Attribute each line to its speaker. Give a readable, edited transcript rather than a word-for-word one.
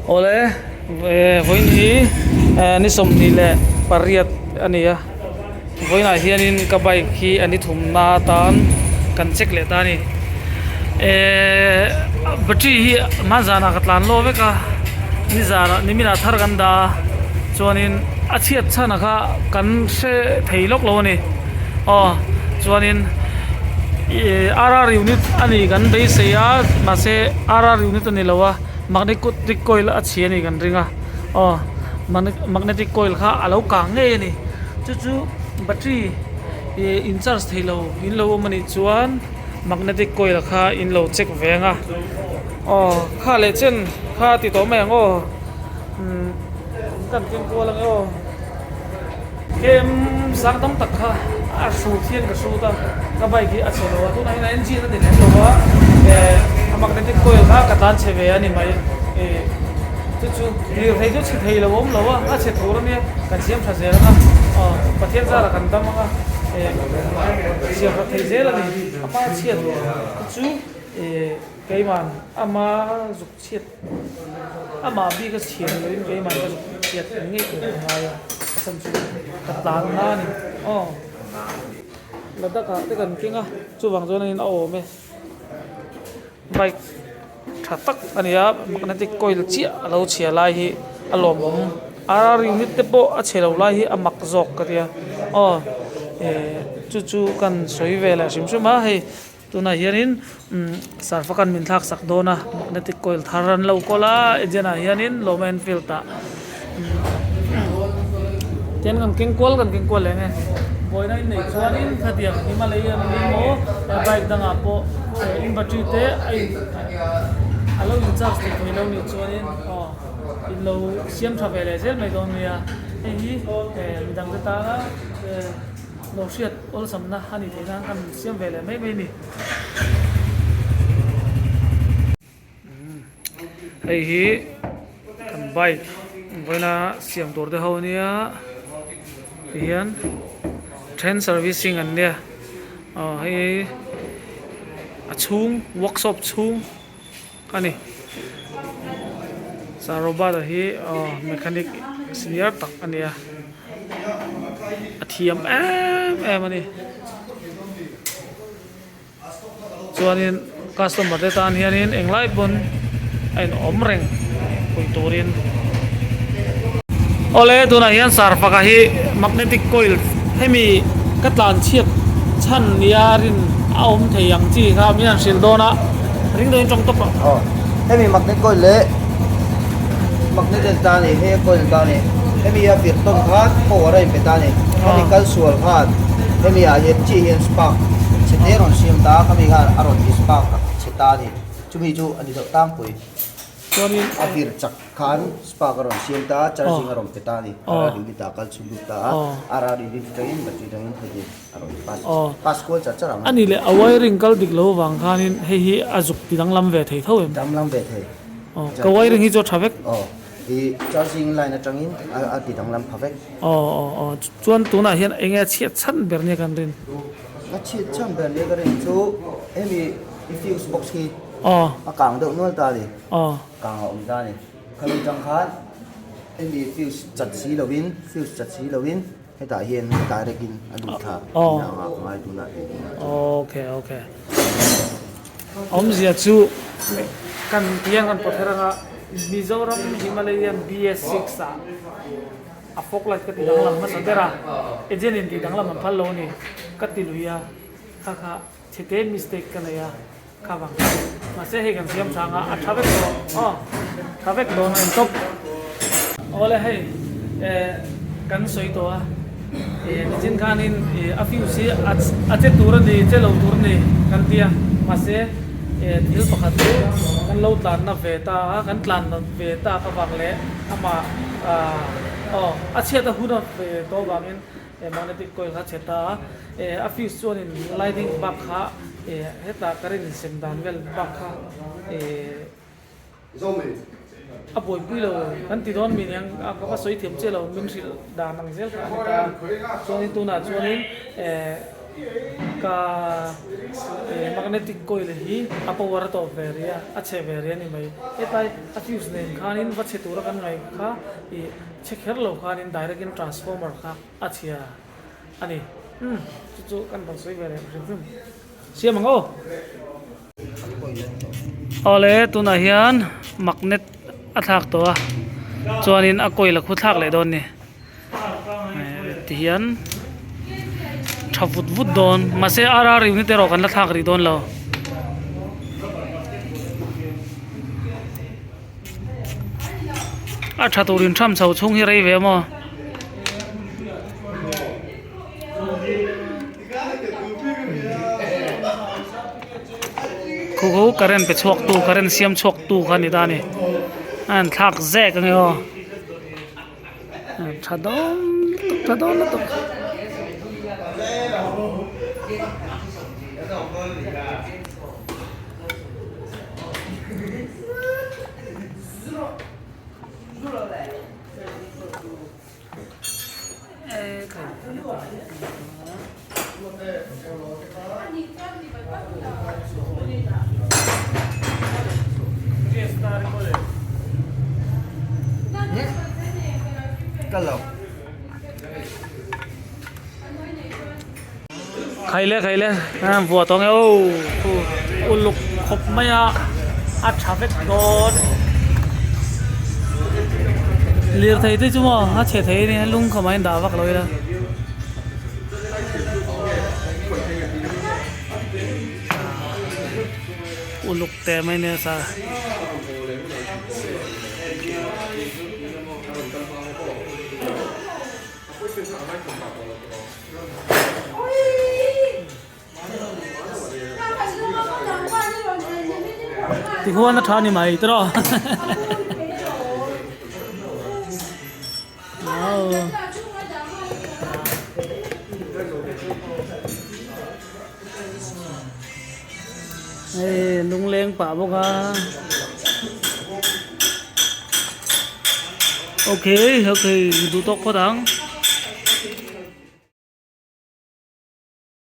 Speaker 1: Awle vawiin hi ni 28 a ni a vawiinah hianin ka bike hi a ni thumna atan kan check leh ta a ni ehh battery hi hmanzanah ka tlan lawk vek a nizanah niminah thar kan dah a chuanin a chhiat chhan ah kha kan hre thei lawk lo a ni aw chuanin ihh R R unit a ni kan beisei a mahse R R unit a ni lo a magnetic coil a chhia a ni kan ring a aw magnetic coil kha a lo kang ngei a ni chu chu battery ih in charge thei lo in lo awm a nih chuan magnetic coil kha in lo check ve ang a aw kha leh chen kha ti tawh mai ang aw umm kan keng kual ang e aw. Kem sang tam tak kha a hrut hian ka hrut a, ka bike hi a chhe lo a, tunah hian a engine a ni lem lo a, eh a magnetic coil kha ka tlan chhe ve a ni mai, eh chu chu lirthei chu chhe thei lo a awm lo a, a chhe tur a nia, kan siam tha zel ang a, aw Pathian zarah kan dam ang a, eh siam that thei zel a ni, ama chhiat chu eh keiman ama zuk chhiat. Amah bik a chhiar loin keimah ka zuk chhiat ngei tur ka ngai a, a chhan chu ka tlan na a ni. Aw Ladakh ah te kan keng a, chuvang chuan a in a awm e. Bike tha tak a ni a, magnetic coil chiah a lo chhia lai hi a lawmawm. R R unit te pawh a chhe lo lai hi a mak zawk ka tia. Aw eh chu chu kan sawi ve leh hrim hrim a hei. Tunah hianin sarfa kan min thlak sak dawn a magnetic coil thar an lo kawl a engine ah hianin Lawma Enfield ah tian kan keng kual kan keng kual leh nge vawiin a inneih chuanin khatiang Himalayan emaw bike dangah pawh in battery te a in a lo in charge thei thei lo nih chuanin aw in lo siam tha ve leh zel mai dawn nia hei hi midang te tana. Lo hriat awlsamna a nih theih nan kan siam ve leh mai mai a ni. Hei hi kan bike vawiina siam tur te ho ania tihian then servicing an nia aw hei a chhung workshop chhung a ni. Sir Robert-a hi aw mechanic senior tak a ni a. A thiam em em a ni chuanin customer te tan hianin englai pawn a inawm reng pui turin awle tunah hian sarfaka hi magnetic coil hemi ka tlan chhiat chhan nia rin a awm thei ang chi kha min han hrilh dawn a ring deuhin tawng tawp a.
Speaker 2: Hemi magnet coil leh magnet ta a ni hei a coil ta a ni hemi a vir tawn khan power a inpe ta a ni hemi kal sual khan hemi ah hian chiah hian spark chhe te a rawn siam ta a khami khan a rawn spark chhe ta a ni chumi chu a ni deuh tlangpui
Speaker 1: chuanin
Speaker 2: a vir chak khan spark a rawn siam ta a charging a rawn pe ta a ni RR unit ah a kal chhung lut ta a RR unit atangin battery atangin heti a rawn pass pass kual char char ang
Speaker 1: a ni leh a wiring kal dik lo avang khanin hei hi a zuk ti danglam ve thei tho em
Speaker 2: danglam ve thei
Speaker 1: aw ka wiring hi chu a tha vek
Speaker 2: aw i charging line atangin a ti danglam pha vek
Speaker 1: aw aw aw chuan tunah hian eng nge a chhiat chhan ber nia kan rin
Speaker 2: a chhiat chhan ber nia ka rin chu hemi i fuse box hi
Speaker 1: aw
Speaker 2: a kang deuh nual ta a ni
Speaker 1: aw
Speaker 2: kang a awm ta a ni khami tang khan hemi fuse chat si lovin fuse chat si lovin Hetah hian direct in a lut thla
Speaker 1: tihna
Speaker 2: anga ka ngai tunah hian.
Speaker 1: Okay okay. Awmzia chu kan tiang kan pawther anga Mizoram Himalayan BS6 ah a fog light ka ti danglam hmasa ber a, agent in tih danglam an phal lo a ni ka ti lui a, kha kha chhete mistake ka nei a. Kha vang mahse hei kan siam chang a a tha vek tawh aw tha vek dawn a intawp awle hei eh kan sawi tawh a eh nichin khanin eh a fuse hi a a che tur a ni che lo tur a ni kan ti a mahse eh thil pakhat chu kan lo tlan na ve ta a kan tlan na ve tak avang leh amah ah aw a chhiat a hun a ve tawh avangin eh magnetic coil kha a chhe ta a eh a fuse chuanin lightning bak kha. Eh hetah current insem dan vel bak kha eh a buaipui lo kan ti dawn mi niang a ka va sawi thiam chiah lo min hrilh dan ang zel kha a ni ta a chuanin tunah chuanin eh. Ka magnetic coil hi a power a tawp ve rih a, a chhe ve rih a ni mai. Hetlai a fuse nen khanin va chhe tura kan ngaih kha ih chhe kher lo khanin direct in transformer kha a chhia a ni. Umm chu chu kan rawn sawi ve leh hrim hrim. Siam ang aw. Awle tunah hian magnet a thlak tawh a chuanin a coil a khu thlak leh dawn a ni. Tihian tha vut vut dawn mahse RR unit erawh kan la thlak rih dawn lo. A tha turin tham chho chhung hi rei ve maw. Khu khu current pe chhuak tu current siam chhuak tu kha a ni ta a ni a han thlak zek ang e aw. Tha dawn lutuk tha dawn lutuk. Khaile khaile vuah tawh ang e aw uluk khawp mai a a tha vek dawn lirthei te chu maw a chhe thei a nia lung khamah hian dah vak lo ila. Uluk teh mai nia sa. Tihuan a tha ni mai tiraw. Hei lungleng pah bawk a okay okay duh tawk phawt ang.